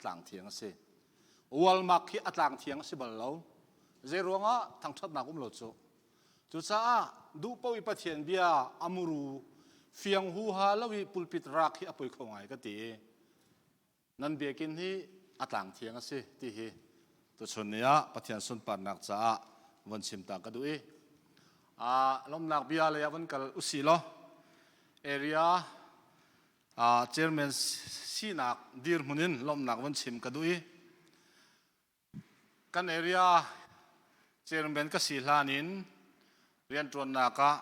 tlang thiang a si. Walmark hi a tlang thiang a si bal lo. Zei ruangah thangṭhatnak um lo cu. Cucaah duhpaoh i Pathian bia a muru fiang huha lo i pulpit rak hi a poi kho ngai ka ti. Nan biakinn hi a tlang thiang a si ti hi tuchun ni ah Pathian sunparnak caah von chim ta ka duh i lawmnak bia lei ah von kal usih law area chairman sinak dirhmun in lawmhnak von chim ka duh i Kan area chairman ka si hlan in rianṭuannak ah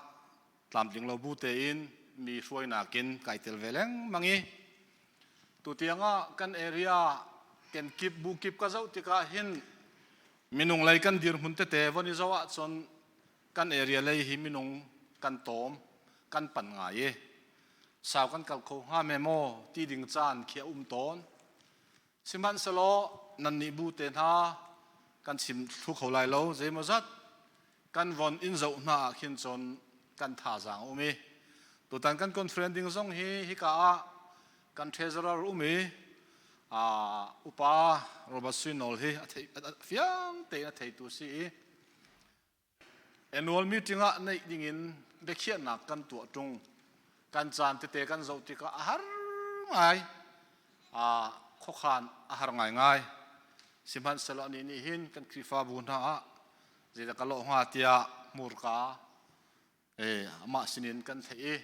tlamtling lo bu tein mi hruainak in kai tel ve lengmang i tutiang ah kan area kenkip bu kip ka zoh tikah hin minung lei kan dirhmun tete von i zoh ahcun kan area lei hi minung kan tawm kan pan ngai i sau kan kal kho hnga me maw ti ding caan khi a um tawn. Sihmanhsehlaw nannih bu te hna kan chim thlu kho lai lo, zeimawzat kan von in zoh hna ah khin cun kan thazaang a um i tutan kan conference ding zong hi hika ah kan treasurer um i upa Robert Sui Nawl hi a thei fiang tein a theitu si i Annual meeting ah neih dingin biakhiahnak kan tuah ṭung. Kan caan tete kan zoh tikah a har ngai. Khuakhan a har ngaingai. Sihmanhsehlaw anih nih hin kan Khrihfabu hna ah zeidah ka lawh hnga tiah hmurka amah sinin kan theih i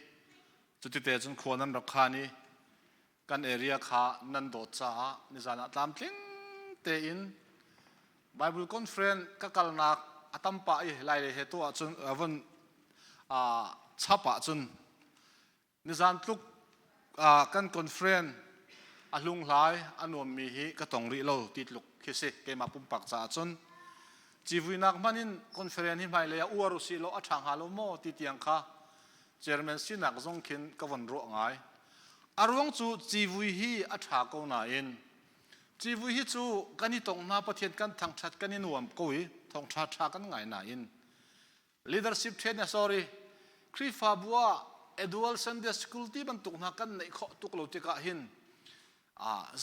cutite cun khua nan rak khan i kan area kha nan dawt caah nizan ah tlamtling tein Bible conference ka kalnak a tam pah i lai le he tu ahcun von chap ahcun nizan tluk kan conference a hlunghlai a nuammi hi ka tong rih lo ti tluk khi si keimah pumpak caah cun civuinak hman in conference hi hmailei ah uar usih law a ṭha hnga lo maw ti tiang kha chairman sinak zong khin ka von ruah ngai. A ruang cu civui hi a ṭha ko nain civui hi cu kan i tong hna Pathian kan thangṭhat kan i nuam ko i thawngṭha ṭha kan ngai nain leadership then sorry Khrihfabu ah annual Sunday school ti bantuk hna kan neih khawh tuk lo tikah hin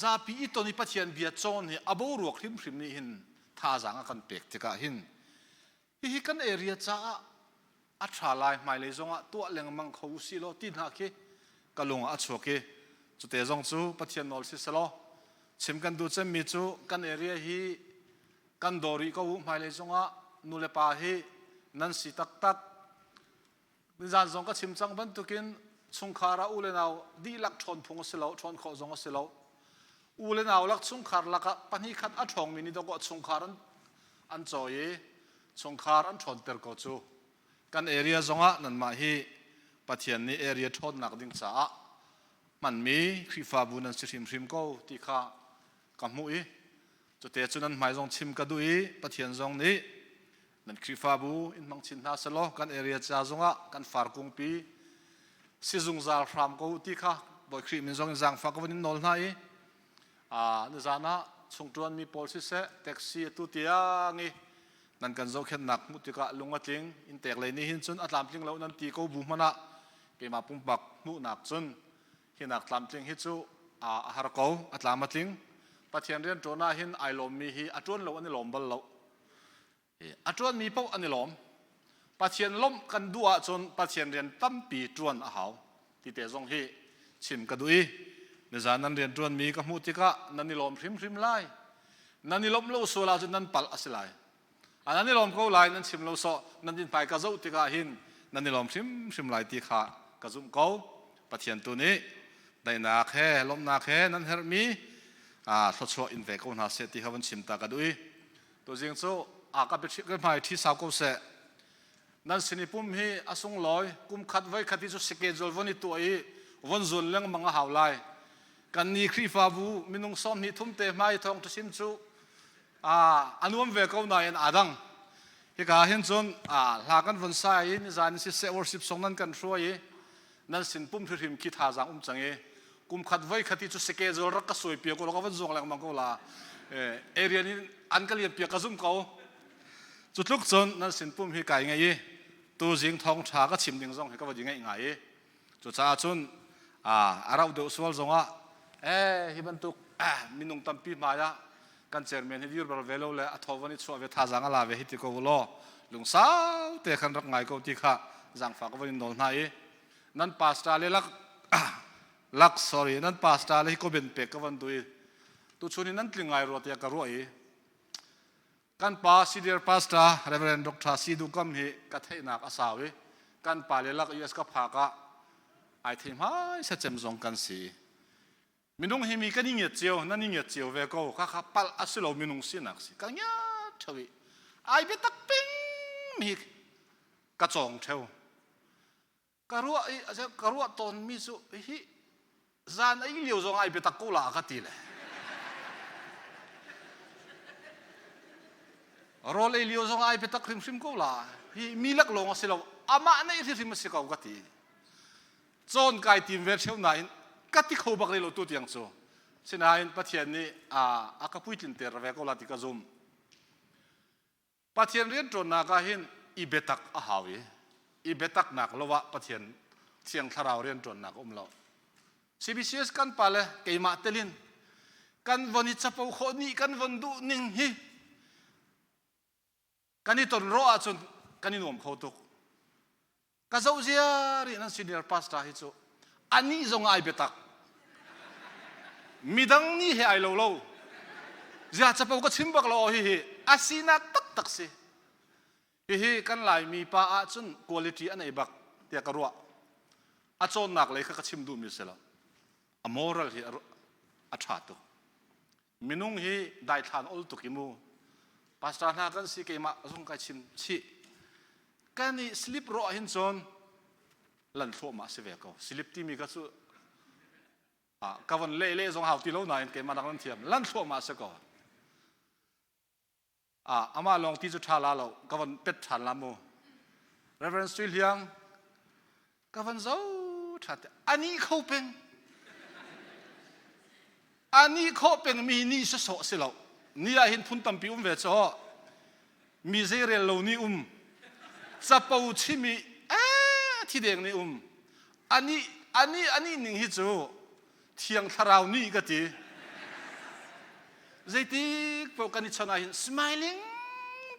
zapi i ton i Pathian bia cawn hi a boruak hrimhrim nih hin thazaang a kan pek tikah hin Hihi kan area caah a ṭha lai hmailei zongah tuah lengmang kho usih law ti hna khi ka lung ah a chuak i cute zong cu Pathian nawl si selaw chim kan duh cemmi cu kan area hi kan daw rih ko u hmailei zongah nu le pa hi nan si taktak Nizan zong ka chim cang bantukin chungkhar ah u le nau dihlak ṭhawn phung a si lo, ṭhawn khawh zong a si lo. U le nau lak chungkhar lakah pahnih khat a ṭhawngmi nih dawkaw chungkhar an, an cawi i chungkhar an ṭhawnter ko cu. Kan area zongah nanmah hi Pathian nih area ṭhawnnak ding caah hmanmi Khrihfabu nan si hrimhrim ko ti kha ka hmuh i cute cu nan hmai zong chim ka duh i Pathian zong nih Nan Khrihfabu in hmang chin hna selaw kan area ca zongah kan far kungpi si zungzal hram ko ti kha Bawi Khrih min zong in zaangfah ka vun in nawl hna i nizan ah chungṭuan mi pawl siseh taxi atu tiang i nan kan zohkhenhnak hmuh tikah lung a tling in tek lei nih hin cun a tlamtling lo nan ti ko bu hmanh ah keimah pumpak hmuhnak cun hinak tlamtling hi cu a har ko a tlam a tling Pathian rian ṭuan ah hin ai lawmmi hi a ṭuan lo an i lawm bal lo A ṭuanmi paoh an i lawm. Pathian lawmh kan duh ahcun Pathian rian tampi ṭuan a hau ti te zong hi chim ka duh i nizan nan rian ṭuanmi ka hmuh tikah nan i lawm hrimhrim lai. Nan i lawmh lo sual ahcun nan palh a si lai. A nan i lawm ko lai nan chim lo sawh nan inn ka zoh tikah hin nan i lawm hrimhrim lai ti kha ka zumh ko. Pathian tu nih daihnak he lawmhnak he nan herhmi thluachuah in ve ko hna seh ti kha van chim ta ka duh i Tuzing cu a ka ka hmai ṭhi sau ko seh. Nan sin i pum hi a sunglawi kum khat voi khat hi cu schedule von i tuah i von zul lengmang a hau lai. Kan ni Khrihfabu minung 23 te hmai thawng ṭhasim cu a nuam ve ko nain aa dang. Hika hin cun hla kan von sa i nizan in siseh worship song nan kan hruai i nan sin pum hrimhrim khi thazaang um cang i kum khat voi khat hi cu schedule rak ka suai piak ko ka van zuang lengmang ko la area in an ka lian piak ka zum ko cu tluk cun nan sin pum hi kai ngei i tu zing thong tha ka chim ding zong hi ka va di ngai ngai i cucaah cun a rauh deuh sual zongah eh hi bantuk Minung tampi hmai ah kan chairman hi dir bal ve lo le a thaw van i chuah ve thazaang a la ve hi ti ko law lungsau te khan rak ngai ko ti kha zaangfah ka van in nawl hna i nan pastor le lak lak sorry nan pastor le hi ko ben pek ka van du i tu chun in nan tling ngai rua tiah ka ruah i Kan pa senior pastor Reverend Dr. Sidu Kam hi ka theihnak a sau i kan pa le lak US ka phak ah ai thei hmai sa cem zong kan si. Minung hi mi kan i ngiat cio, nan i ngiat cio ve ko. Kha kha palh a si lo minung sinak si. Ka ngiat theo i ai biatak peng mi ka cawng theo. Ka ruah i ka ruah tawn mi cu hi zan ei lio zong ai biatak ko la ka ti le rawl ei lio zong ai biatak hrimhrim ko la hi mi lak lawng a si lo amah neih hrimhrim a si ko ka ti cawn kai tim ve ṭheo nain ka ti kho bak rih lo tu tiang cu sinain Pathian nih a ka puitlin ter ve ko la ti ka zum Pathian rianṭuannak ah hin i biatak a hau i i biataknak lo ah Pathian Thiang Thlarau rianṭuannak a um lo. CBCS kan pale keimah telin kan von i capo khawh ni kan von duh ning hi kan i ton rawh ahcun kan i nuam kho tuk. Ka zoh ziar i nan senior pastor hi cu anih zong ai biatak. Midang nih he ai lo lo. Zia capo ka chim bak lo hihi a sinak taktak si. Hihi kan Laimi pa ahcun quality a nei bak tiah ka ruah. A cawnnak lei kha ka chim duhmi si lo. A moral hi a ṭha tuk. Minung hi daithlan ol tuk i mu. Pastor hna kan si keimah zong kai chim chih. Kan i slip rawh hin cun lan thluahmah si ve ko. Slip timi ka cu ka von leh leh zong hau ti lo nain keimah nak nan thiam. Lan thluahmah si ko. Amah lawng ti cu ṭha la lo ka von pet ṭhan la mu. Reverend Sui Hliang ka von zo ṭha te ani kho peng ani kho peng mi ni sawsawh si lo ni ah hin phun tampi um ve chaw mi zeirel lo ni um capo chimi eh thi deng ni um ani ani ani ning hi cu Thiang Thlarau nih ka ti. Zeitik paoh kan i chawnh ahhin smiling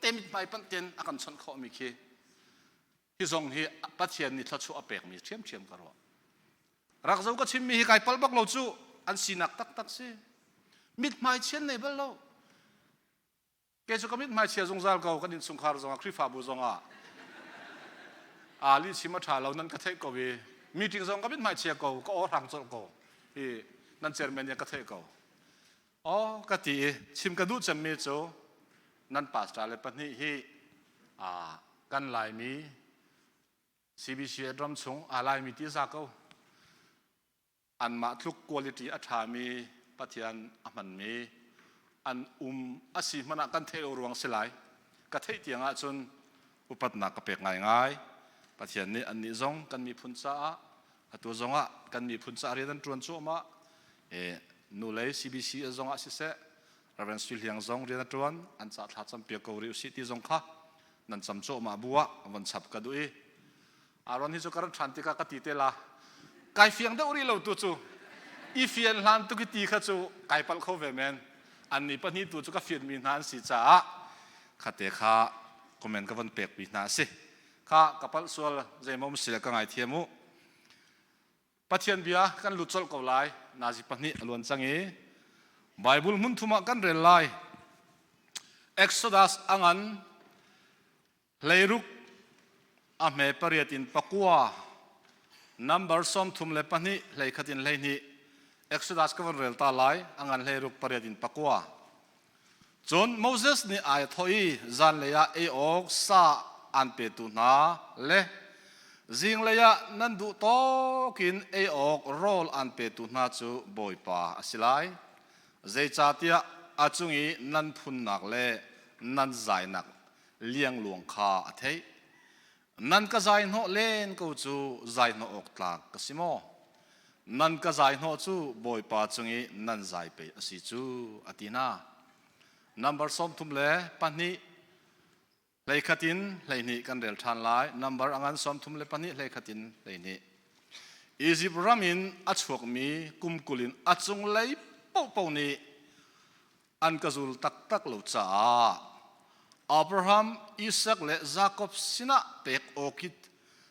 te mithmai panh ten a kan chawnh khawhmi khi hi zong hi Pathian nih thluachuah a pekmi ṭhiamṭhiam ka ruah. Rak zo ka chimmi hi kai palh bak lo cu an sinak taktak si. Mithmai chian nei bal lo. Kei cu ka mithmai chia zungzal ko kan innchungkhar zongah Khrihfabu zongah aa lih chim a ṭha lo nan ka theih ko i meeting zong ka mithmai chia ko ka aw hrang colh ko i nan chairman nih ka theih ko. Aw ka ti i chim ka duh cemmi cu nan pastor le pahnih hi kan Laimi CBC ram chung aa Laimi ti za ko anmah tluk quality a ṭhami Pathian a hmanmi an um a si hmanh ah kan theih lo ruang si lai ka theih tiang ahcun upatnak ka pek ngaingai Pathian nih annih zong kan miphun caah atu zongah kan miphun caah rian an ṭuan cuahmah e nulei CBC zongah siseh Reverend Sui Hliang zong rian a ṭuan an ca thla campiak ko rih usih ti zong kha nan cam cuahmah bu ah von chap ka duh i Aaron hi cu ka rat ṭhan tikah ka ti te la. Kai fiang deuh rih lo tu cu. I fian hlan tuk i ti kha cu kai palh kho ve men. Annih pahnih tu cu ka fianmi hna an si caah khate kha comment ka von pekmi hna a si. Kha ka palh sual zeimaw um si le ka ngaithiam u. Pathian bia kan lut colh ko lai. Nazi pahnih a luan cang i Bible hmun thum ah kan rel lai. Exodus a ngan 16 a hme pariat in pakua number 32 hleikhat in 12 Exodus ka van rel ta lai a ngan 16 pariat in pakua cun Moses nih ai thawh i zanlei ah ei awk sa an petu hna le zinglei ah nan duh tawk in ei awk rawl an petu hna cu Bawipa a si lai zeicahtiah a cung i nan phunnak le nan zainak liangluang kha a theih. Nan ka zai hnawh len ko cu zai hnawh awk tlak ka si maw? Nan ka zai hnawh cu Bawipa cung i nan zai pei a si cu a ti hna. Number 32 hleikhat in 12 kan rel ṭhan lai. Number a ngan 32 hleikhat in 12. Izipt ram in a chuakmi kum 20 in a cunglei. paohpaoh nih an ka zul taktak lo caah Abraham, Isak le Jakob sinah pek awk i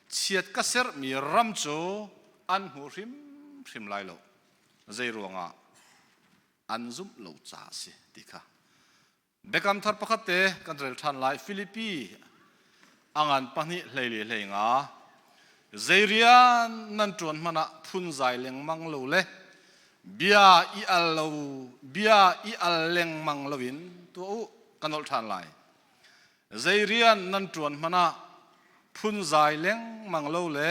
chiat ka sermi ram cu an hmu hrimhrim lai lo. Zei ruangah an zumh lo caah a si ti kha. Biakam thar pakhat te kan rel ṭhan lai. Filipi a ngan pahnih hlei le hlei nga. Zei rian nan ṭuan hmanh ah phunzai lengmang lo le bia i al lo bia i al lengmang loin tuah u. Ka nolh ṭhan lai. Zei rian nan ṭuan hmanh ah phunzai lengmang lo le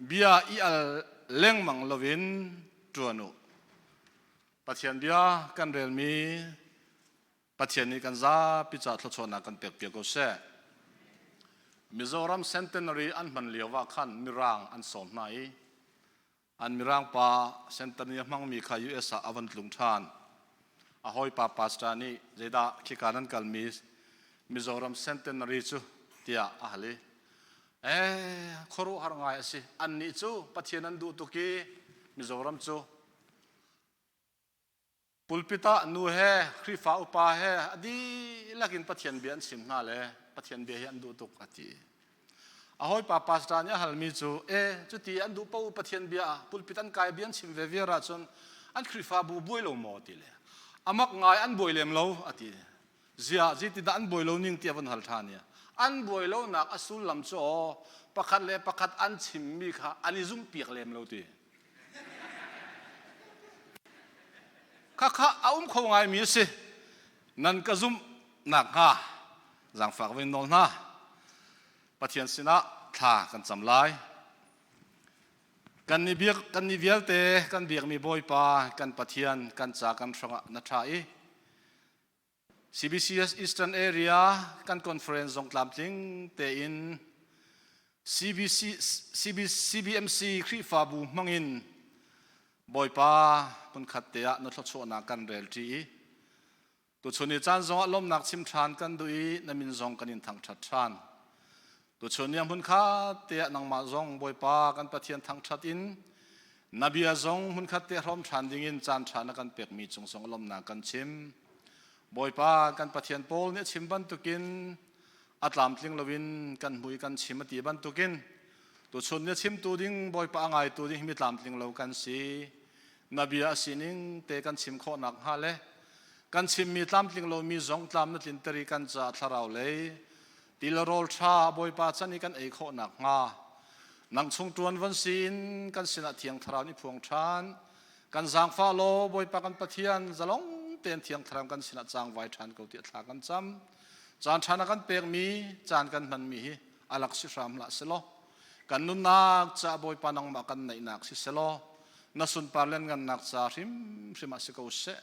bia i al lengmang loin ṭuan u. Pathian bia kan relmi Pathian nih kan zapi ca thluachuahnak kan pekpiak ko seh. Mizoram Centenary an hman lio ah khan Mirang an sawm hna i an Mirang pa Centenary a hmangmi kha US ah a van tlung ṭhan. A hawipa pastor nih zeidah khika nan kalmi Mizoram Centenary cu tiah a hal i eh khuaruahhar ngai a si. Annih cu Pathian an duh tuk i Mizoram cu Pulpit ah nu he Khrihfa upa he a dihlak in Pathian bia an chim hna le Pathian bia hi an duh tuk a ti. A hawipa pastor nih a halmi cu e cuti an duh po Pathian bia ah pulpit an kai bia an chim ve viar ahcun an Khrihfabu buai lo maw ti le amak ngai an buai lem lo a ti. Ziah zeitindah an buai lo ning ti a van hal ṭhan i an buai lonak a sullam cu aw pakhat le pakhat an chimmi kha an i zumhpiak lem lo ti. Khakha a um kho ngaimi a si. Nan ka zumh nakhnga zaangfak va in nawl hna. Pathian sinah thla kan cam lai. Kan ni biak kan ni vialte kan biakmi Bawipa kan Pathian kan ca kan hrangah na ṭha i CBCS Eastern Area kan conference zong tlamtling tein CBC, CB, CBMC Khrihfabu hmangin Bawipa hmunkhat te ah na thluachuahnak kan rel ṭi i tuchun ni caan zongah lawmnak chim ṭhan kan duh i na min zong kan in thangṭhat ṭhan. Tuchun ni ah hmunkhat te ah nangmah zong Bawipa kan Pathian thangṭhat in na bia zong hmunkhat te hrawm ṭhan dingin caan ṭha na kan pekmi cung zong lawmnak kan chim. Bawipa kan Pathian Paul nih a chim bantukin a tlamtling loin kan hmui kan chim a ti bantukin tuchun ni a chimtu ding Bawipa a ngaitu ding hi mi tlamtling lo kan si. Na bia a sining te kan chim khawh nakhnga le kan chimmi tlamtling lomi zong tlam na tlinter i kan caah thlarau lei Ti le rawl ṭha Bawipa chan i kan ei khawh nakhnga nang chung ṭuan von si in kan sinah Thiang Thlarau nih phuang ṭhan. Kan zaangfah law Bawipa kan Pathian zalong tein Thiang Thlarau kan sinah cangvai ṭhan ko tiah thla kan cam. Caan ṭha na kan pekmi caan kan hmanmi hi alak si hram hlah selaw kan nunnak ca Bawipa nangmah kan naihnak si selaw na sunpar lianngannak ca hrimhrim ah si ko seh.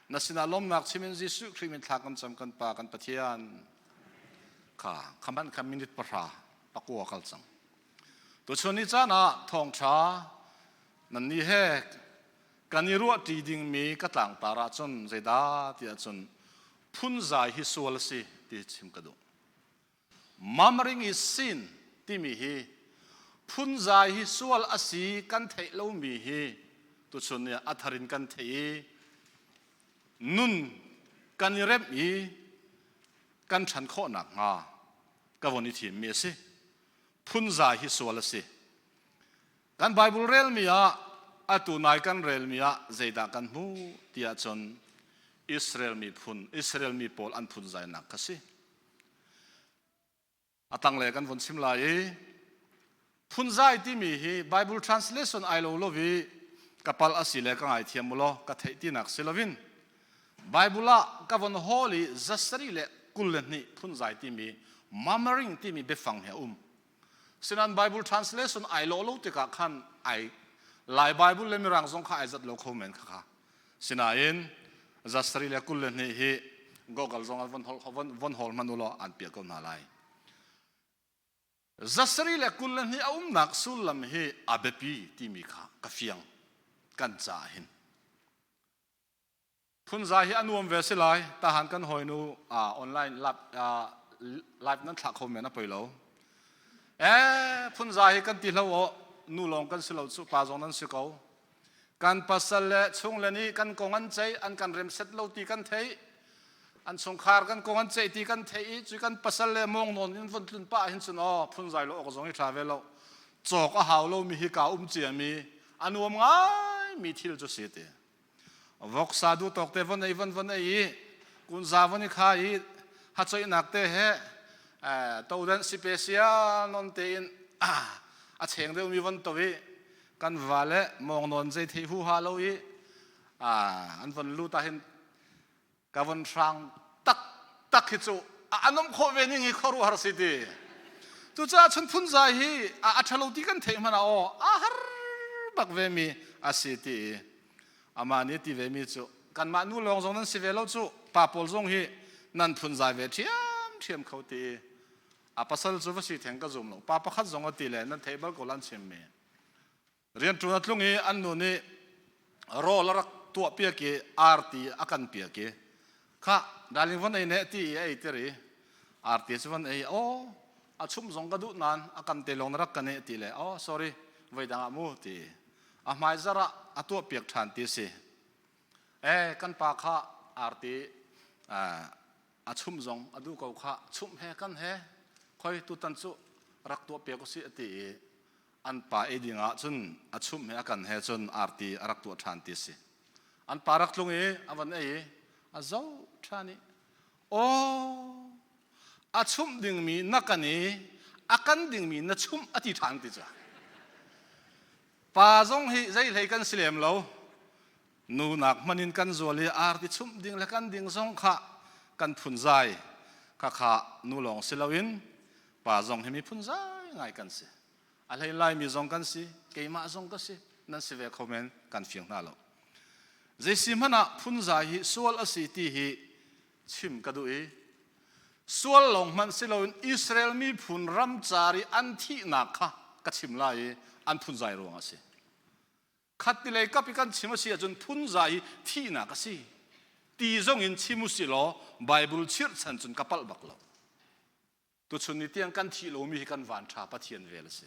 Na sinah lawmnak chim in Jesuh Khrih min thla kan cam kan Pa kan Pathian. Kha khaman kha minute pahra pakua kal cang. Tuchun ni caan ah thawngṭha nan ni he kan i ruah ṭi dingmi ka tlangtar ahcun zeidah ti ahcun phunzai hi sual a si ti chim ka duh. Murmuring is sin timi hi phunzai hi sual a si kan theih lomi hi tuchun ni ah a thar in kan theih i nun kan i remh i kan ṭhan khawh nakhnga ka von i thimmi a si. Phunzai hi sual a si. Kan Bible relmi ah atu nai kan relmi ah zeidah kan hmuh ti ahcun Israel miphun Israel mi pawl an phunzainak kha si. A tanglei kan vun chim lai i phunzai timi hi Bible translation ai lo lo i ka pal a si le ka ngaithiam u law ka theih tinak si loin Bible ah ka von hawl i zasarih le 22 phunzai timi murmuring timi biafang hi a um. Sinan Bible translation ai lo lo tikah khan ai Lai Bible le Mirang zong kha ai zat lo kho men kha kha. Sinain zasarih le 22 hi Google zong ah von von von hawl hmanh u law an piah ko hna lai. Zasarih le 22 a umnak sullam hi a biapi timi kha ka fiang kan ca hin. Phunzai hi a nuam ve si lai. Tahan kan hawinu online live nan thlah kho men a poi lo. Eh phunzai hi kan ti hlo aw nu lawng kan si lo cu pa zong nan si ko. Kan pasal le chung le nih kan kong an ceih, an kan rem set lo ti kan theih. An chungkhar kan kong an ceih ti kan theih i cu kan pasal le mawng nawn in von tlun pah hin cun aw phunzai lo awk zong hi ṭha ve lo. Cawk a hau lomi hi ka um cia mi a nuam ngai mi thil cu si ti. Voksa du tawk te von ei von von ei i kunza von i kha i hachoihnak te he todan sipesia non tein a cheng deuh mi von to i kan va le mawng nawn zei thei hu ha lo i an von lut ah hin ka von hrang tak tak hi cu a nom khawh ve ning hi khuaruahhar si ti. Cucaah chun phunzai hi a ṭhalo ti kan theih hmanh ah aw a har bak ve mi a si ti i amah nih ti ve mi cu kanmah nu lawng zong nan si ve lo cu, pa pawl zong hi nan phunzai ve ṭhiam ṭhiam kho ti i a pasal cu va si theng ka zum lo. Pa pakhat zong a ti le nan theih bal ko lan chim mi rianṭuan a tlung i an nu nih rawl a rak tuahpiak i arti a kan piak i, "Khah, darling, von ei ne," ti i a ei tir i arti cu von ei, "Aw, a chumh zong ka duh nain a kam te lawng na rak kan eh," ti le, "Oh, sorry, voi dang ah mu," ti a hmaizarh ah a tuahpiak ṭhan ti si. Eh, kan pa kha arti a chumh zong a duh ko kha, chumh he kan he khoi tutan cu rak tuah piak usih a ti i an pa ei ding ah cun a chumh he a kan he cun arti a rak tuah ṭhan ti si. An pa rak tlung i a van ei i a zoh ṭhan i, "Aw, a chumh dingmi na kan i a kan dingmi na chumh," a ti ṭhan ti ca. Pa zong hi zei hlei kan si lem lo, nunak hman in kan zual i arti chumh ding le kan ding zong kha kan phunzai kha kha nu lawng si loin pa zong hi mi phunzai ngai kan si. A hlei Laimi zong kan si, keimah zong ka si, nan si ve kho men, kan fiang hna lo. Zeisi hmanh ah phunzai hi sual a si ti hi chim ka duh i sual lawng hmanh si loin Israel miphun ramcar i an thihnak kha ka chim lai i an phunzai ruang a si. Khat ti lei kap i kan chim a si ahcun phunzai hi thihnak a si ti zong in chim u si law Bible chirhchan cun ka palh bak lo. Tuchun ni tiang kan thih lomi hi kan van ṭha, Pathian vel a si.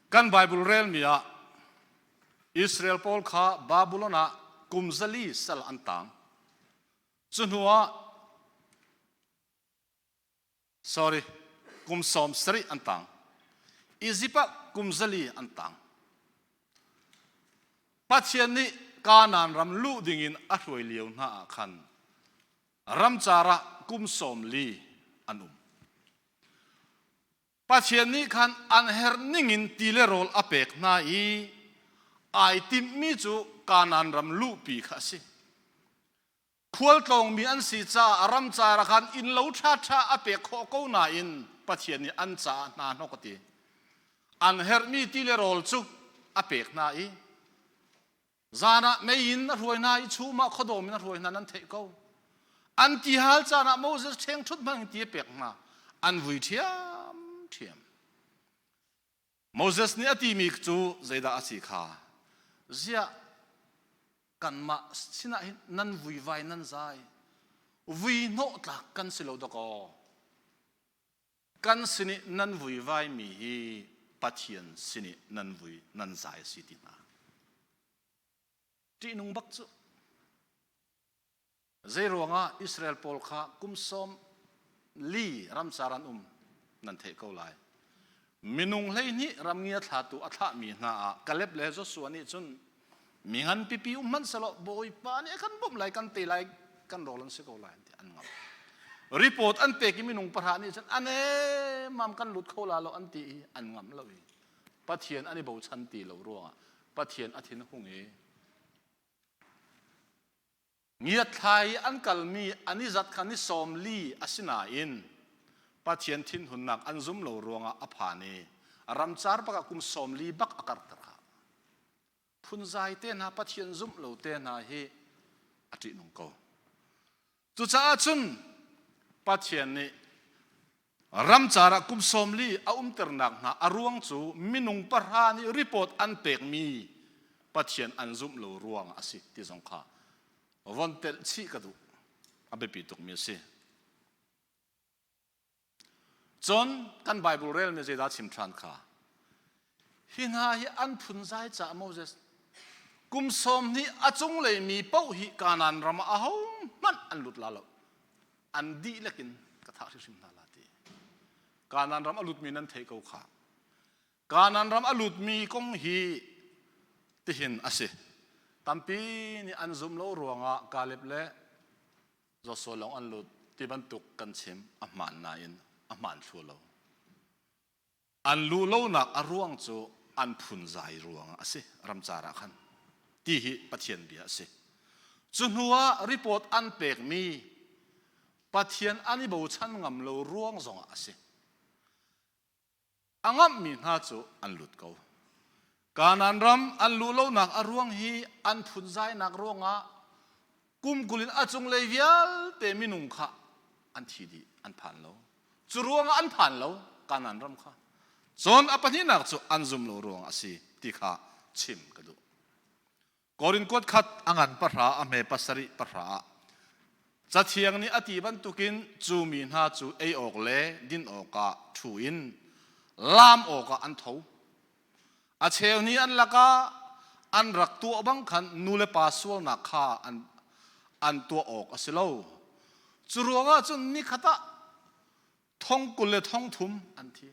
Kan Bible relmi ah Israel pawl kha Babylon ah kum 400 sal an tang. Cu hnu ah, sorry, kum 70 an tang. Egypt ah kum 400 an tang. Pathian nih Kanaan ram luh dingin a hruai lio hna ah khan ramcar ah kum 40 an um. Pathian nih khan an herh ningin ti le rawl a pek hna i ai timhmi cu Kanaan ram luhpi kha a si. Khualtlawngmi an si caah ramcar ah khan innlo ṭhaṭha a pek khawh ko nain Pathian nih an caah hna hnok a ti. An herhmi ti le rawl cu a pek hna i zan ah mei in a hruai hna i chum ah khuadawm in a hruai hna, nan theih ko. An ti hal caan ah Moses ṭhengṭhut hmang in ti a pek hna. An vui ṭhiamṭhiam. Moses nih a timi cu zeidah a si kha? Ziah kanmah sinah hin nan vuivai nan zai, vui hnawh tlak kan si lo dakaw? Kan sin i nan vuivai mi hi Pathian sin i nan vui nan zai a si ti hna. Ṭihnung bak cu. Zei ruangah Israel pawl kha kum 40 ramcar an um nan theih ko lai. Minung 12 ramngia thlatu a thlahmi hna ah Kaleb le Joshua nih cun, "Mi ngan pipi um hmanh selaw Bawipa nih a kan bawmh lai, kan te lai, kan rawl an si ko lai," ti an ngam. Report an pek i minung pahra nih cun ane mam kan lut kho la lo an ti i an ngam lo i Pathian an i bochan ti lo ruangah Pathian a thin a hung i Ngiatthlai i an kalmi an i zat kha ni 40 a si nain Pathian thinhunnak an zum lo ruangah a phan i ramcar bak ah kum 40 bak a karter kha. Phunzai te hna, Pathian zumh lo te hna hi a ṭihnung ko. Cucaah cun Pathian nih ramcar ah kum 40 a umternak hna a ruang cu minung pahra nih report an pekmi Pathian an zumh lo ruang a si ti zong kha von telh chih ka duh. A biapi tukmi a si. Cun kan Bible relmi zeidah chim ṭhan kha? Hi hna hi an phunzai caah Moses kum sawm hnih a cunglei mi paoh hi Kanaan ram ah ahohmanh an lut la lo. An dihlak in ka thah hrimhrim hna la ti. Kanaan ram a lutmi nan theih ko kha. Kanaan ram a lutmi kong hi tihin a si. Tampi nih an zum lo ruangah Kaleb le Joshua lawng an lut ti bantuk kan chim a hmaan nain a hmaan thlu lo. An luh lonak a ruang cu an phunzai ruangah a si ramcar ah khan ti hi Pathian bia a si. Cu hnu ah report an pekmi Pathian an i bochan ngam lo ruang zongah a si. A ngamhmi hna cu an lut ko. Kanaan ram an luh lonak a ruang hi an phunzainak ruangah kum 20 in a cunglei vialte minung kha an thi dih, an phan lo. Cu ruangah an phan lo Kanaan ram kha. Cun a pahnihnak cu an zum lo ruangah a si ti kha chim ka duh. Korin kuat khat a ngan pahra a hme pasarih pahra ah Cathiang nih a ti bantukin cu mi hna cu ei awk le din awkah ṭhu in laam awkah an tho. A cheu nih an lakah an rak tuah bang khan nu le pa sualnak kha an, an tuah awk a si lo. Cu ruangah cun nikhat ah thong 20 le thong thum an thi.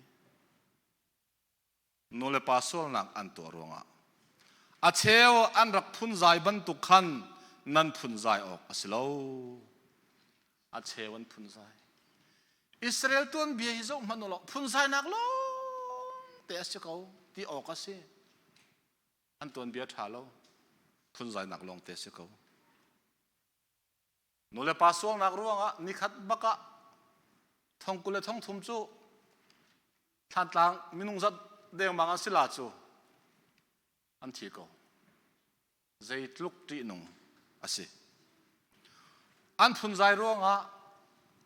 Nulepa sualnak an tuah ruangah a cheu an rak phunzai bantuk khan nan phunzai awk a si lo. A cheu an phunzai. Israel tuanbia hi zoh hmanh u law phunzainak lawng te a si ko ti awk a si. An tuanbia ṭha lo. Phunzainak lawng te a si ko. Nulepa sualnak ruangah nikhat bak ah thong 20 le thong thum cu Thlantlang minung zat dengmang an si la cu an thi ko. Zeitluk ṭihnung a si. An phunzai ruangah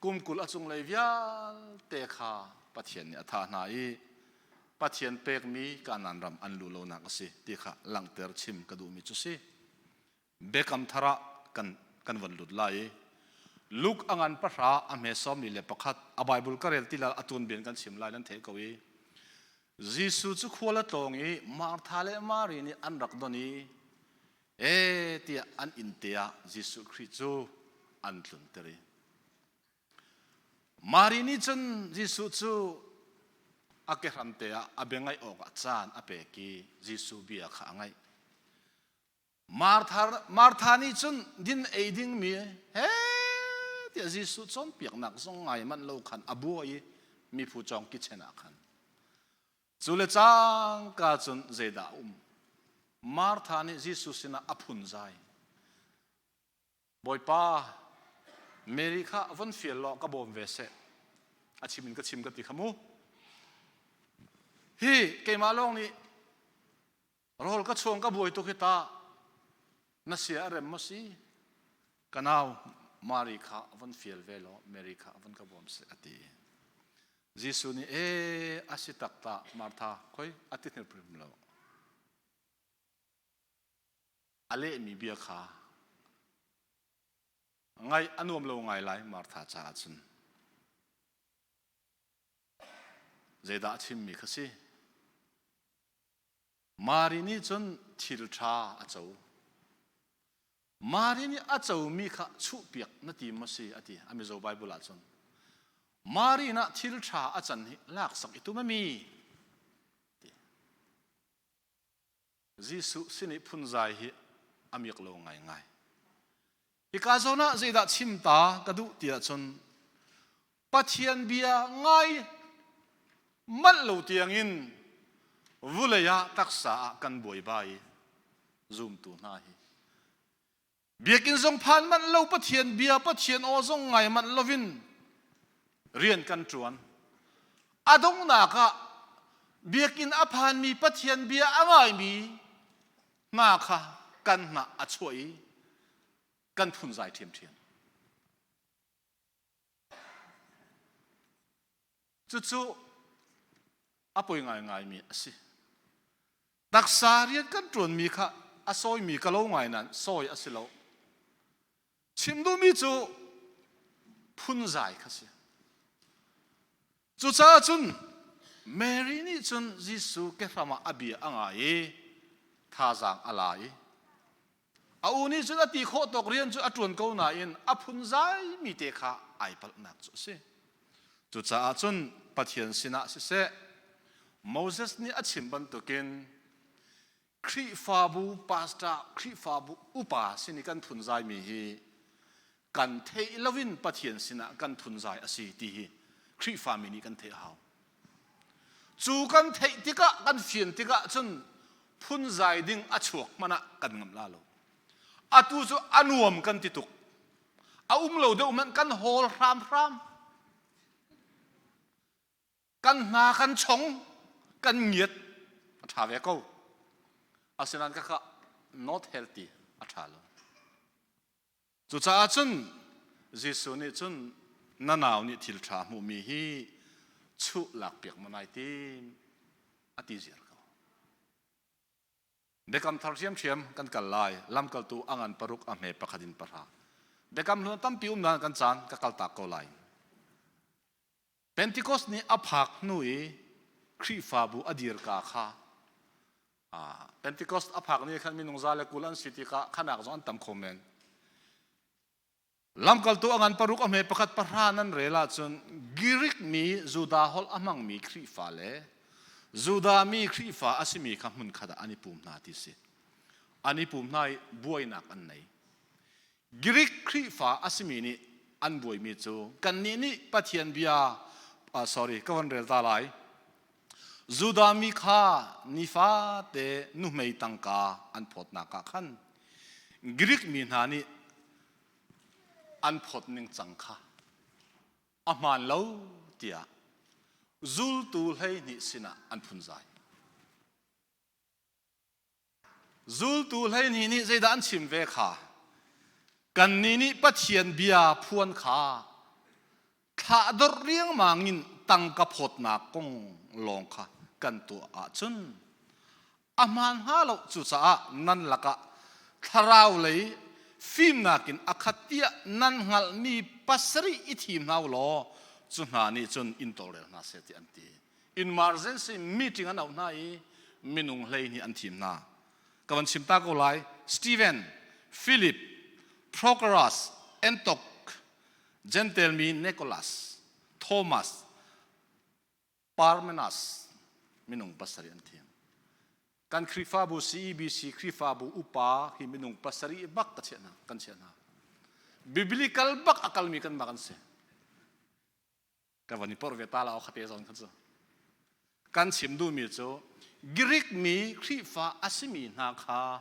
kum 20 a cunglei vialte kha Pathian nih a thah hna i Pathian pekmi Kanaan ram an luh lonak a si ti kha langhter chim ka duhmi cu si. Biakam thar ah kan kan von lut lai i Luke a ngan pahra a hme 41 a Bible ka rel ti la a tuanbia kan chim lai nan theih ko i Jesuh cu khual a tlawng i Martha le Mary nih an rak don i e tiah an inn te ah Jesuh Khrih cu an tlunter i Mary nih cun Jesuh cu a kehram te ah a bia ngaih awkah caan a pek i Jesuh bia kha a ngaih. Martha, Martha nih cun din ei dingmi he tiah Jesuh cawnpiaknak zong ngai manh lo khan a bua i miphu cawng kitchen ah khan. Cu le cangka cun zeidah a um? Martha nih Jesuh sinah a phunzai. Bawipa, Mary kha von fial law ka bawm ve seh. A chim in ka chim ka ti kha mu. Hi keimah lawng nih Rawl ka chuang ka buai tuk hi ta na sia a rem maw si? Ka nau Mary kha von fial ve law Mary kha von ka bawm seh a ti. Jesuh nih e a si tak ta Martha khoi a ti hrim lo. A lehmi bia kha ngaih a nuam lo ngai lai Martha caah cun. Zeidah a chimmi kha si? Mari nih cun thil ṭha a co. Mari nih a comi kha chuhpiak na ti maw si a ti a Mizo Bible ah cun. Mari nah thil ṭha a can hi laksak i tum a mi. Ti. Jesuh sin i phunzai hi a miak lo ngaingai. Hika zawn ah zeidah chim ta ka duh ti ahcun Pathian bia ngai manh lo tiangin vulei ah taksa ah kan buaibai zumtu hna hi biakinn zong phan manh lo Pathian bia Pathian aw zong ngai manh lovin rian kan ṭuan a donghnak ah biakinn a phanmi Pathian bia a ngaimi hna kha kan hnah a chuah i kan phunzai ṭhiamṭhiam. Cucu a poi ngaingaimi a si. Taksa rian kan ṭuanmi kha a sawimi ka lo ngai nain sawi a si lo. Chim duhmi cu phunzai kha si. Cucaah cun Mary nih cun Jesuh kehram ah a bia a ngai i thazaang a la i a u nih cun a ti khawh tawk rian cu a ṭuan ko nain a phunzai mi te kha ai palhnak cu a si. Cucaah cun Pathian sinah siseh Moses nih a chim bantukin Khrihfabu pastor, Khrihfabu upa sin i kan phunzaimi hi kan theih loin Pathian sinah kan phunzai a si ti hi Khrihfami nih kan theih a hau. Cu kan theih tikah, kan fian tikah cun phunzai ding a chuak hmanh ah kan ngamh la lo. Atu cu a nuam kan ti tuk. A um lo deuh hmanh kan hawl hramhram. Kan hna kan chong, kan ngiat a ṭha ve ko. Asinain khakha not healthy a ṭha lo. Cucaah cun Jesuh nih cun na nau nih thil ṭha hmuhmi hi chuh lakpiak maw nai tim a ti ziar ko. Biakam thar ṭhiamṭhiam kan kal lai. Lamkaltu a ngan paruk a hme pakhat in pahra. Biakam hlun tampi um nain kan caan ka kaltak ko lai. Pentecost nih a phak hnu i Khrihfabu a dirka kha Pentecost a phak ni khan minung za le 20 an si tikah khanak zong an tam kho men. Lamkaltu a ngan paruk a hme pakhat pahra nan rel ahcun Greek mi Judah holh a hmangmi Khrihfa le Judah mi Khrihfa a simi kha hmunkhat ah an i pum hna ti si. An i pum hna i buainak an nei. Greek Khrihfa a simi nih an buaimi cu kannih nih Pathian bia uh, sorry ka von rel ta lai Judah mi kha nifate nuhmei tangka an phawtnak ah khan Greek mi hna nih an phawt ning cang kha a hmaan lo tiah zultu 12 sinah an phunzai. Zultu 12 nih zeidah an chim ve kha? Kannih nih Pathian bia phuan kha thlahdorh riangmang in tangka phawtnak kong lawng kha kan tuah ahcun a hmaan hnga lo. Cucaah nan lakah thlarau lei fimnak in a khat tiah nan hngalhmi pasarih i thim hna u law cu hna nih cun in tawlrel hna seh tiah an ti. Emergency meeting an auh hna i minung 12 an thim hna. Ka van chim ta ko lai. Stephen, Philip, Prochorus, Antok, Gentile mi Nicholas, Thomas, Parmenas minung pasarih an thim. Kan Khrihfabu CEBC Khrihfabu upa hi minung pasarih bak ka chiah hna, kan chiah hna. Biblical bak a kalmi kan bak an si. Ka van i porh ve ta la khate zawn kha cu. Kan chim duhmi cu Greek mi Khrihfa a simi hna kha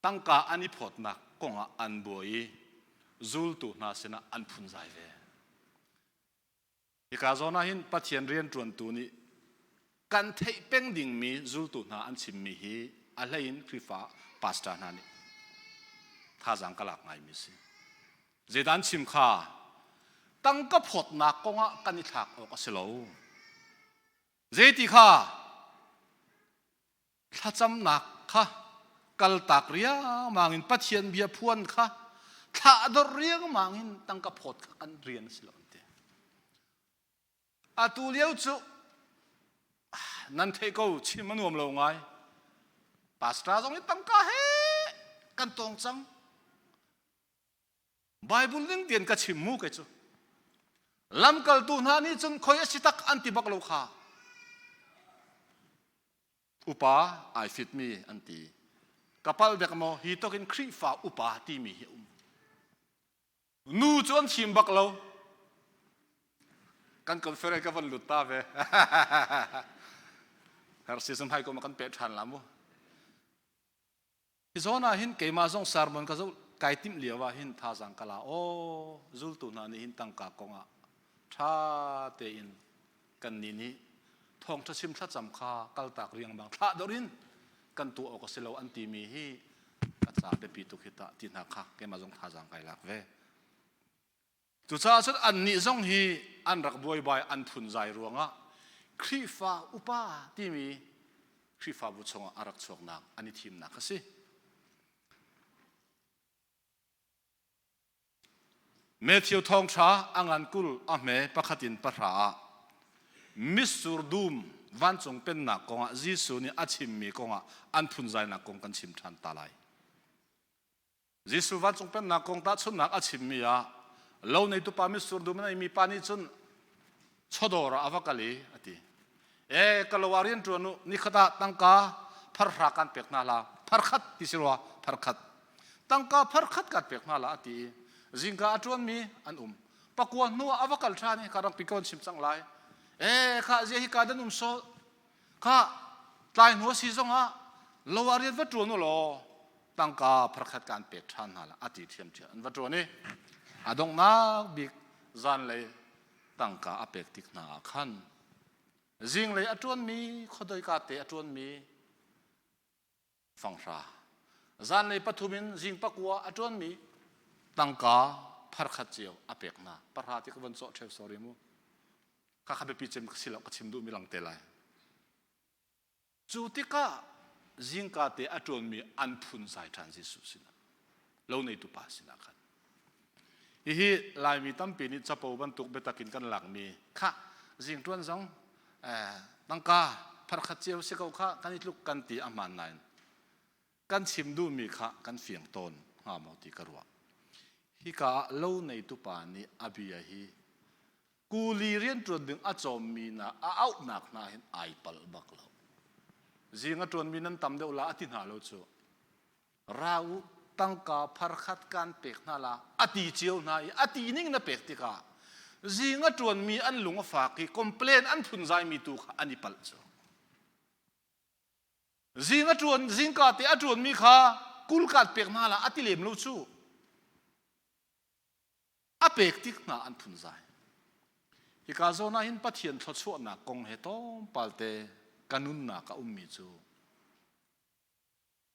tangka an i phawtnak kongah an buai i zultu hna sinah an phunzai ve. Hika zawn ah hin Pathian rianṭuantu nih kan theih peng dingmi zultu hna an chimmi hi a hleiin Khrihfa pastor hna nih thazaang ka lak ngaimi a si. Zeidah an chim kha tangka phawtnak kongah kan i thlak awk a si lo. Zeiti kha thlacamnak kha kaltak riangmang in Pathian bia phuan kha thlahdorh riangmang in tangka phawt kha kan rian a si lo an ti. Atu lio cu nan theih ko chim a nuam lo ngai. Pastor zong nih tangka he kan tong cang. Bible ning tein ka chim mu kei cu. Lamkaltu hna nih cun khoi a si tak an ti bak lo kha. Upa ai fitmi an ti. Ka pal dek maw hi tokin Khrihfa upa timi hi a um. Nu cu an chim bak lo. Kan conference ka van lut ta ve. Hersi sum hai ko ma kan pe ṭhan la mu. Hi zawn ah hin keimah zong sermon ka zoh kai timh lio ah hin thazaang ka la. Aw, zultu hna nih hin tangka kong ah ṭha tein kan nih nih thawngṭha chim thlacam kha kaltak riangmang thlah dor in kan tuah awk a si lo an timi hi ka ca biapi tuk hi tah ti hna kha keimah zong thazaang kai lak ve. Cucaah cun annih zong hi an rak buaibai an phunzai ruangah Khrihfa upa timi Khrihfabu chungah a rak chuaknak an i thimnak a si. Matthew thawngṭha a ngan 20 a hme pakhat in pahra ah mitsur dum vancung pennak kongah Jesuh nih a chimmi kongah an phunzainak kong kan chim ṭhan ta lai. Jesuh vancung pennak kong tahchunhnak a chimmi ah lo neitu pa mitsur dum a neimi pa nih cun chawdawr ah a va kal i a ti. E ka lo ah rian ṭuan u nikhat ah tangka pharhra kan pek hna la pharkhat ti si rua pharkhat tangka pharkhat kan pek hna la a ti i zingka a ṭuanmi an um pakua hnu ah a va kal ṭhan i ka rak pi ko an chim cang lai e kha zia hi ka dan um so kha tlai hnu a si zongah lo ah rian va ṭuan u law tangka pharkhat kan pek ṭhan hna la a ti ṭhiamṭhiam an va ṭuan i a donghnak bik zanlei tangka a pek tik hna ah khan zinglei a ṭuanmi khuadoika te a ṭuanmi fanghra zanlei pathum in zing pakua a ṭuanmi tangka pharkhat cio a pek hna pahra ti ka von cawh ṭheu sorry mu kha kha biapi cem ka si lo ka chim duhmi lang te lai Cu tikah zingka te a ṭuanmi an phunzai ṭhan Jesuh sinah lo neitu pa sinah khan. Hihi Laimi tampi nih capo bantuk biatak in kan lakmi kha zing ṭuan zong tangka pharkhat cio si ko kha kan i tluk kan ti a hmaan nain kan chim duhmi kha kan fiang tawn hnga maw ti ka ruah. Hika ah lo neitu pa nih a bia hi Kuli rianṭuan ding a cawmmi hna a auhnak hna hin ai palh bak lo. Zing a ṭuanmi nan tam deuh la a ti hna lo cu. Ra u, tangka pharkhat kan pek hna la a ti cio hna i a ti ning na pek tikah zing a ṭuanmi an lung a fak i complain an phunzaimi tu kha an i palh cu. Zing a ṭuan zingka te a ṭuanmi kha kulkat pek hna la a ti lem lo cu. A pek tik hna an phunzai. Hika zawn ah hin Pathian thluachuahnak kong he tlawmpal te ka nunnak a ummi cu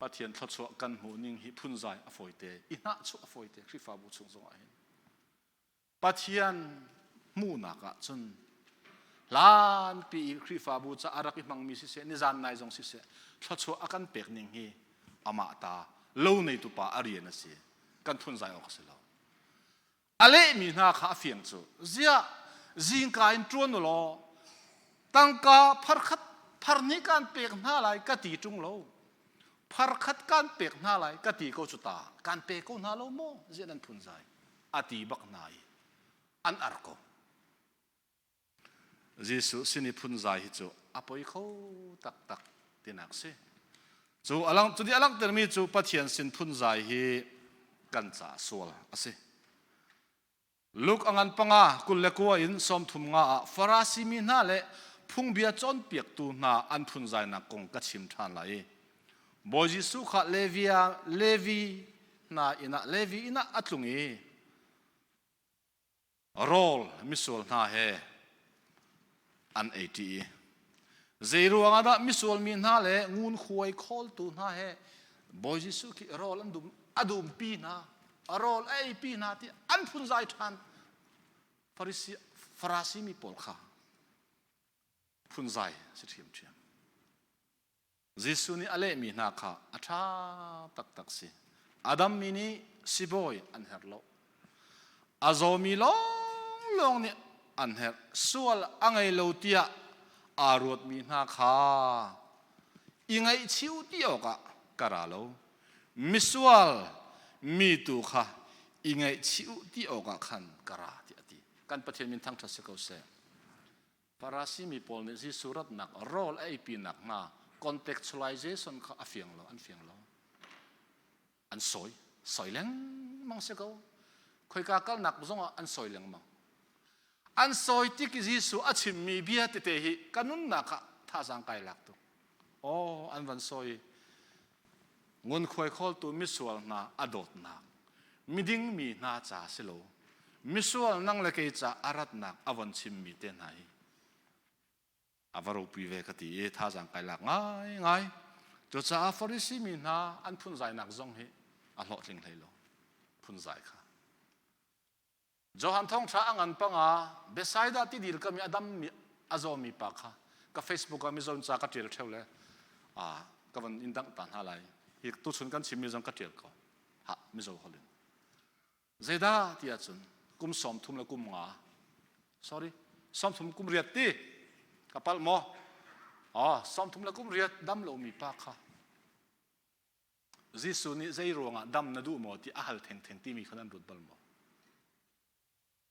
Pathian thluachuah kan hmuh ning hi phunzai a fawite, i hnahchuah a fawite Khrihfabu chung zongah hin. Pathian hmuhnak ah cun hlanpi i Khrihfabu ca a rak i hmangmi siseh, nizan nai zong siseh, thluachuah a kan pek ning hi amah ta lo neitu pa a rian a si. Kan phunzai awk a si lo. A lehmi hna kha a fiang cu ziah zingka in ṭuan u law tangka pharkhat pharhnih kan pek hna lai ka ti ṭung lo pharkhat kan pek hna lai ka ti ko cu ta kan pe ko hna lo maw ziah nan phunzai a ti bak hna i an ar ko Jesuh sin i phunzai hi cu a poi kho taktak tinak si. Cu alang cu nih a langhtermi cu Pathian sin phunzai hi kan ca sual a si. Luke a ngan panga 29 in 33 ah Farasi mi hna le phungbia cawnpiaktu hna an phunzainak kong ka chim ṭhan lai i Bawi Jesuh kha Levia Levi hna inn ah Levi inn ah a tlung i rawl misual hna he an ei ṭi i zeiruang ah dah misual mi hna le ngunkhuai khawltu hna he Bawi Jesuh khi rawl an dum a dumpi hna a rawl a eipi hna ti an phunzai ṭhan Farisi Farasi mi pawl kha phunzai si ṭhiamṭhiam Jesuh nih a lehmi hna kha a ṭha taktak si. Adam mi nih sibawi an herh lo. A zawmi lawnglawng nih an herh. Sual a ngei lo tiah aa ruatmi hna kha i ngaihchih u ti awkah ka ra lo. Misual mi tu kha i ngaihchih u ti awkah khan ka ra tiah a ti. Kan Pathian min thangṭhat si ko seh. Farasi mi pawl nih Jesuh ratnak rawl a eipinak hna contextualization kha a fiang lo, an fiang lo. An sawi, sawi lengmang si ko. Khoika kalnak zongah an sawi lengmang. An sawi tik i Jesuh a chimmi bia tete hi ka nunnak ah thazaang kai lak tuk. Aw, an van sawi. Ngunkhuai khawltu misual hna a dawtnak, miding mi hna ca si lo, misual nang le kei ca a ratnak a von chimmi te hna hi a va ropui ve ka ti i thazaang kai lak ngaingai. Cucaah Farisi mi hna an phunzainak zong hi a hlawhtling hlei lo. Phunzai kha. Johan thawngṭha a ngan panga Bethsaida tidil kam i a dammi a zawmi pa kha ka Facebook ah mizo ca ka ṭial ṭheo le ka van in dangh ta hna lai. Hi tuchun kan chimmi zong ka ṭial ko. Ha, mizo holh in. Zeidah ti ahcun. Kum 30 le kum nga. Sorry, 30 kum riat ti. Ka palh maw? Oh, 30 le kum riat dam lomi pa kha. Jesuh nih zei ruangah dam na duh maw ti a hal thengtheng timi kha nan ruat bal maw?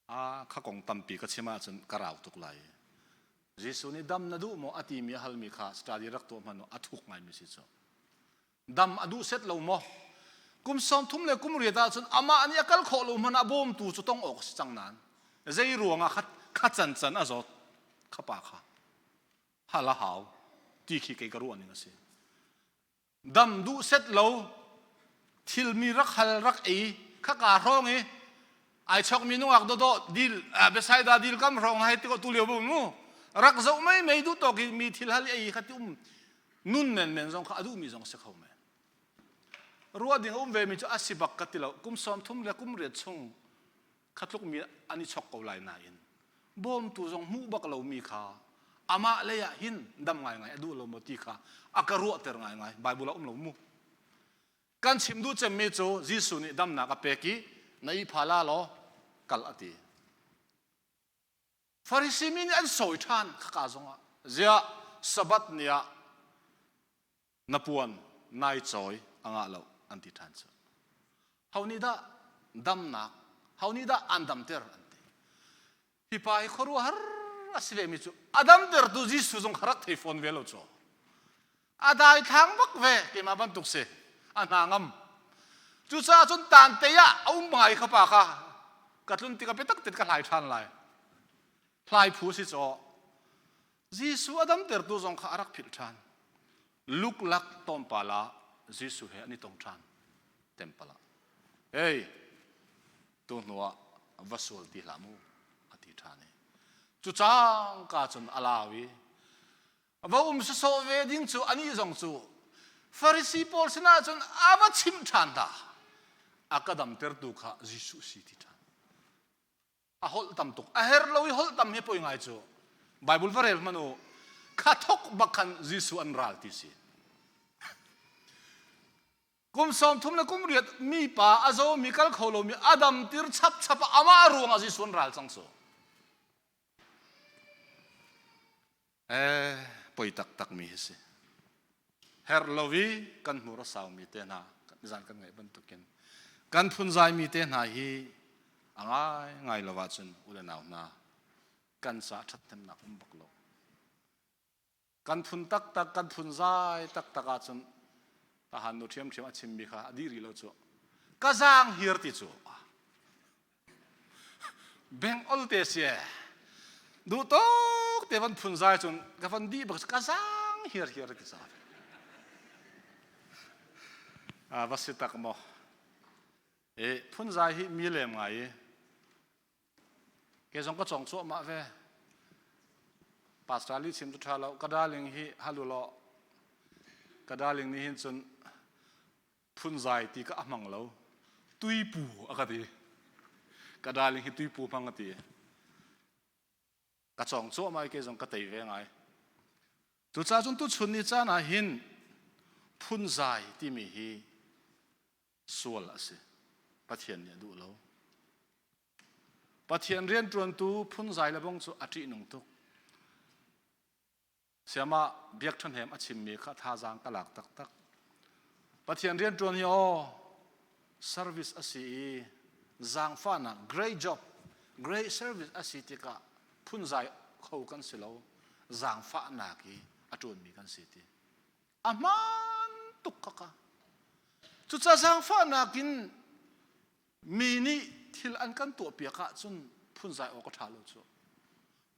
A kha kong tampi ka chim ahcun ka rau tuk lai. Jesuh nih dam na duh maw a timi a halmi kha study rak tuah hmanh a thuk ngaimi si cu. Dam a duh set lo maw? Kum 30 le kum riat ahcun amah nih a kal khawh lo hmanh ah bawmtu cu tong awk a si cang nain zei ruangah kha kha can can a zawt kha pa kha hal a hau ti khi kei ka ruah ning a si. Dam duh set lo thilmi rak hal rak ei khaka hrawng i ai chokmi nungak dawdawh dil Bethsaida dil kam hrawng hai ti ko tu lio bu mu rak zoh mei mei duh tawk i mi thil hal ei kha ti um nun men men zong kha a duhmi zong si kho men ruah ding a um ve mi cu a si bak ka ti lo kum 30 le kum riat chung kha tluk mi an i chok ko lai nain bawmtu zong hmuh bak lomi kha amah lei ah hin dam ngaingai a duh lo maw ti kha a ka ruahter ngaingai Bible ah um lo mu kan chim duh cemmi cu Jesuh nih damnak a pek i na i pha la law kal a ti Farisi mi nih an sawi ṭhan khaka zongah ziah Sabbath ni ah na puan nai cawi a ngah lo an ti ṭhan cu ho nih dah damnak ho nih dah an damter an ti hi pa hi khuaruahhar a si vemi cu a damtertu Jesuh zong kha rak thei fawn ve lo cu a dai thlang bak ve keimah bantuk si a hna ngam cucaah cun tan te ah a um ngai kha pa kha ka tlun tikah biatak tein ka hlai ṭhan lai hlai phu si caw Jesuh a damtertu zong kha a rak philh ṭhan. Luklak tlawmpal ah Jesuh he an i tong ṭhan temple ah. Hey, tu hnu ah va sual ti hlah mu a ti ṭhan i cu cangka cun a lau i va um sawsawh ve ding cu anih zong cu Farisi pawl sinah cun a va chimh ṭhan hna. A ka damtertu kha Jesuh si ti ṭhan. A holh tam tuk. A her lo i holh tam hi poi ngai cu. Bible va rel hmanh u. Kha thok bak khan Jesuh an ral ti si. Kum 30 le kum riat mi pa a zaw mi kal kho lomi a dam tir chap chap amah ruang ah Jesuh an ral cang cu. Eh, poi taktak mi hi si. Her lo i kan hmur a saumi te hna, zan kan ngaih bantukin kan phunzai mi te hna hi a ngai ngai lo ahcun u le nau hna kan ca ṭhathnemnak um bak lo. Kan phun taktak, kan phunzai taktak ahcun tahan nu ṭhiamṭhiam a chimmi kha a dih rih lo cu. Ka zaang hir ti cu Beng ol te si duh tuk te van phun zai cun ka van dih bak ka zang hiar hiar ti sa a va si tak maw e phun zai hi mi lem ngai i ke zong ka cong cuahmah ve pastor li chim tu tha lo ka darling hi halu lo ka darling nih hin cun phunzai ti ka a hmang lo tuipu a ka ti ka darling hi tuipu hmang a ti ka cawng cuahmah i kei zong ka tei ve ngai cucaah cun tuchun ni caan ah hin phunzai timi hi sual a si Pathian nih a duh lo Pathian rianṭuantu phunzai le bong cu a ṭihnung tuk Siamah Biak Ṭhahnem a chimmi kha thazaang ka lak taktak. Pathian rianṭuan hi aw service a si i zaangfahnak great job great service a si tikah phunzai kho kan si lo zaangfahnak i a ṭuanmi kan si ti. A hmaan tuk kaka. Cucaah zaangfahnak in mi nih thil an kan tuahpiak ahcun phunzai awk a ṭha lo cu.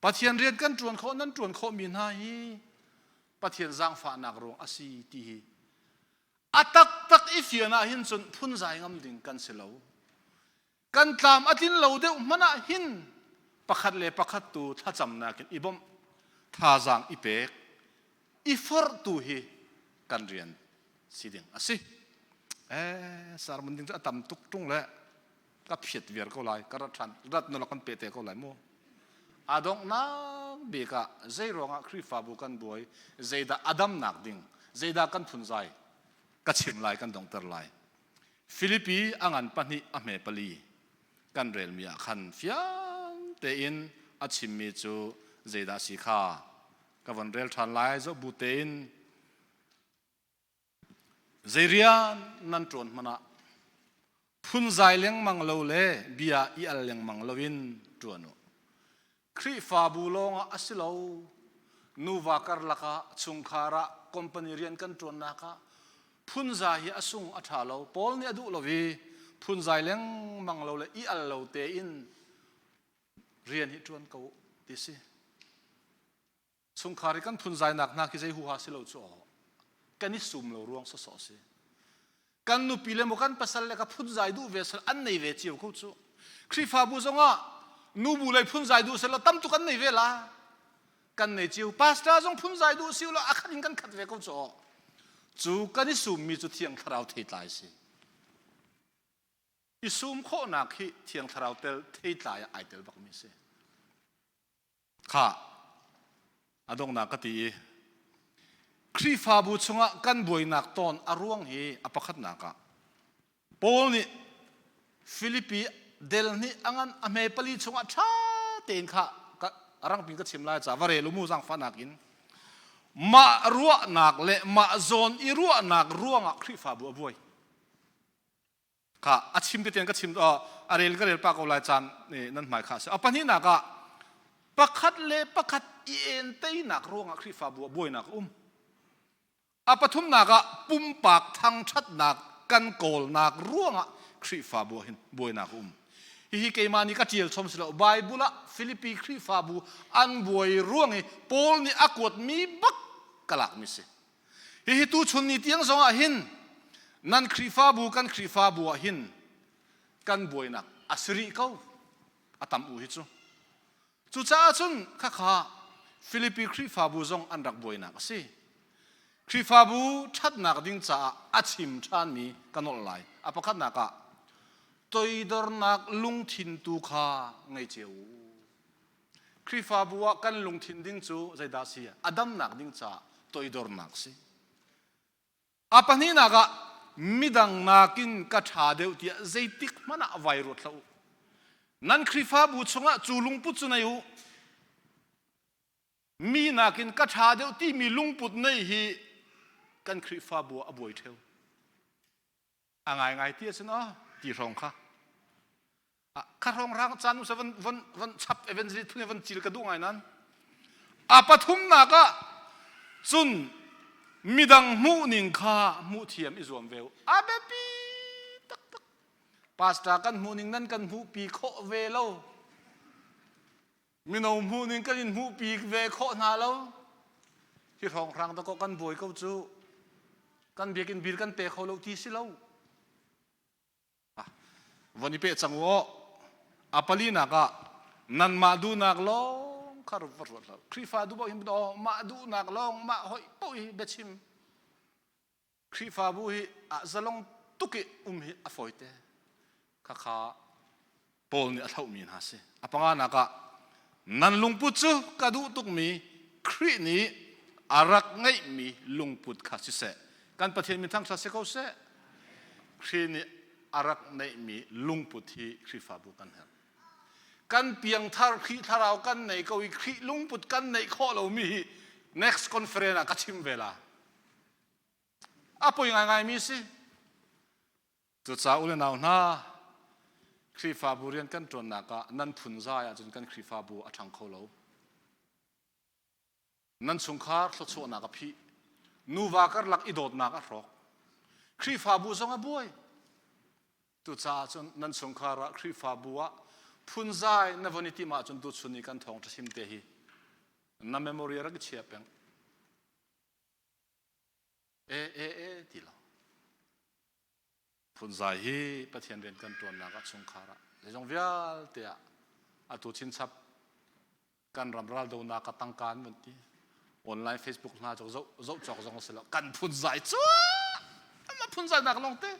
Pathian rian kan ṭuan khawh nan ṭuan khawhmi hna hi Pathian zaangfahnak ruang a si ti hi a taktak i fian ah hin cun phunzai ngam ding kan si lo. Kan tlam a tlin lo deuh hmanh ah hin pakhat le pakhat tu thlacamnak in i bawmh, thazaang i pek, i forh tu hi kan rian si ding a si. Eh, sermon ding cu a tam tuk ṭung le ka phiat viar ko lai ka rat ṭhan rat nolak kan pe te ko lai mu a donghnak bik ah zei ruangah Khrihfabu kan buai zeidah a damnak ding zeidah kan phunzai ka chim lai kan donghter lai Filipi a ngan pahnih a hme pali. kan relmi ah khan fiang tein a chimmi cu zeidah si kha ka von rel ṭhan lai zoh bu tein zei rian nan ṭuan hmanh ah phunzai lengmang lo le bia i al lengmang loin ṭuan u. Khrihfabu lawngah a si lo. Nuva karlak ah, chungkhar ah, company rian kan ṭuannak ah phunzai hi a sung a ṭha lo. Paul nih a duh lo i phunzai lengmang lo le i al lo tein rian hi ṭuan ko ti si. Chungkhar i kan phunzainak hna khi zei huha si lo cu aw. Kan i sum lo ruang sawsawh si. Kan nupi le maw kan pasal le ka phunzai duh ve sal an nei ve cio ko cu. Khrihfabu zongah nubu lei phunzai duh sel tam tuk an nei ve la. Kan nei cio. Pastor zong phunzai duh si lo a khat in kan khat ve ko cu aw. Cu kan i summi cu Thiang Thlarau theitlai si. I sum khawhnak hi Thiang Thlarau tel theitlai ah ai tel bakmi si. Khah, a donghnak ka ti i Khrihfabu chungah kan buainak tawn a ruang hi a pakhatnak ah Paul nih Filipi del nih a ngan a hme pali chungah ṭha tein kha rangpin ka chim lai ca va rel u mu zaangfahnak in mah ruahnak le mah zawn i ruahnak ruangah Khrihfabu a buai. Kha a chim te tiang ka chim a rel ka rel pa ko lai caan nan hmai kha a si. A pahnihnak ah pakhat le pakhat i entainak ruangah Khrihfabu ah buainak a um. A pathumnak ah pumpak thangṭhatnak kan kawlnak ruangah Khrihfabu ah hin buainak a um. Hihi keimah nih ka ṭial chom si lo. Bible ah Filipi Khrihfabu an buai ruang i Paul nih a kuatmi bak ka lakmi si. Hihi tuchun ni tiang zongah hin nan Khrihfabu kan Khrihfabu ah hin kan buainak a si rih ko a tam u hi cu. Cucaah cun khakha Filipi Khrihfabu zong an rak buainak a si. Khrihfabu ṭhatnak ding caah a chim ṭhanmi ka nolh lai. A pakhatnak ah toidornak lungthin tu kha ngei cio u. Khrihfabu ah kan lungthin ding cu zeidah a si? A damnak ding caah toidornak a si. A pahnihnak ah midang nakin ka ṭha deuh tiah zeitik hmanh ah vai ruat hlah u. Nan Khrihfabu chungah cu lungput cu nei u. Mi nakin ka ṭha deuh timi lungput nei hi kan Khrihfabu ah a buai ṭheo. A ngaingai ti a si no ti hrawng kha. Kha hrawng rang caan um van van van chap evangelist phun van cil ka duh ngai nan. A pathumnak ah cun midang hmuh ning kha hmuh thiam i zuam ve u. A biapi taktak. Pastor kan hmuh ning nan kan hmuh pi khawh ve lo. Mino hmuh ning kan in hmuh pi ve khawh hna lo. Hi hrawnghrang dakaw kan buai ko cu. Kan biakinn bil kan pe kho lo ti si lo. Von i peh cang u aw. A palinak ah nanmah duhnak lawng kha va ruat hlah. Khrihfa duh paoh hin aw mah duhnak lawng mah hoih paoh hi biachim. Khrihfabu hi ah zalong tuk i um hi a fawite. Khakha Paul nih a thlauhmi hna si. A panganak ah nan lungput cu ka duh tukmi Khrih nih a rak ngeihmi lungput kha siseh. Kan Pathian min thangṭhat si ko seh. Khrih nih a rak neihmi lungput hi Khrihfabu kan herh. Kan piangthar Khrih thlarau kan nei ko i Khrih lungput kan neih khawh lomi hi next conference ah ka chim ve la. A poi ngaingaimi si. Cucaah u le nau hna, Khrihfabu rian kan ṭuannak ah nan phunzai ahcun kan Khrihfabu a ṭhang kho lo. Nan chungkhar thluachuahnak a phih. Nuva karlak i dawtnak a hrawk. Khrihfabu zong a buai. Cucaah cun nan chungkhar ah Khrihfabu ah phunzai na von i timh ahcun tuchun i kan thawngṭha chim te hi na memory rak i chia peng. E e e ti lo. Phunzai hi Pathian rian kan ṭuannak ah chungkhar ah zeizong vialte ah atu chinchap kan ram raldonak ah tangka an vun ti online Facebook hna cu zoh zoh cawk zong a si lo kan phunzai cu ama phunzai nak lawng te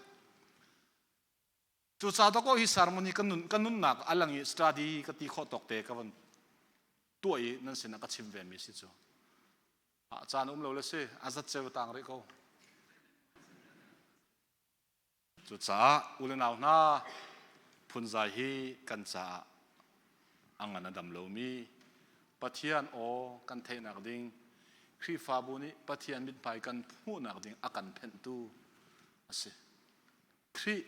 cucaah dawkaw hi sermon hi kan nun kan nunnak a lang i study ka ti khawh tawk te ka van tuah i nan sinah ka chim ve mi si cu Ah caan um lo le si a zat ceu tang rih ko. Cucaah u le nau hna. Phunzai hi kan caah a ngan a dam lomi Pathian aw kan theihnak ding Khrihfabu nih Pathian mithmai kan hmuhnak ding a kan phenhtu a si. Khrih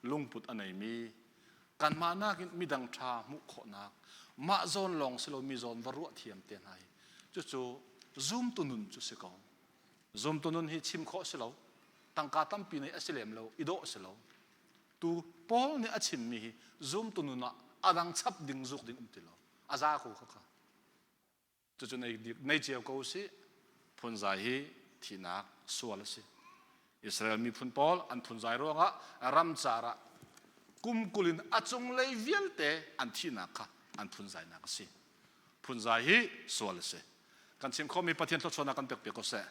lungput a neimi kanmah nakin midang ṭha hmuh khawhnak mah zawn lawng si lo mi zawn va ruah thiam te hna hi cucu zumtu nun cu si ko. Zumtu nun hi chim khawh si lo tangka tampi nei a si lem lo i dawh si lo tu Paul nih a chimmi hi zumtu nun ah a dang chap ding zuk ding um ti lo a za ko kha kha cucu nei nei cio ko si phunzai hi thihnak sual a si Israel miphun pawl an phunzai ruangah ramcar ah kum kul in a cunglei vialte an thihnak kha an phunzainak a si phunzai hi sual a si kan chim khomi Pathian thluachuahnak kan pek piak ko seh.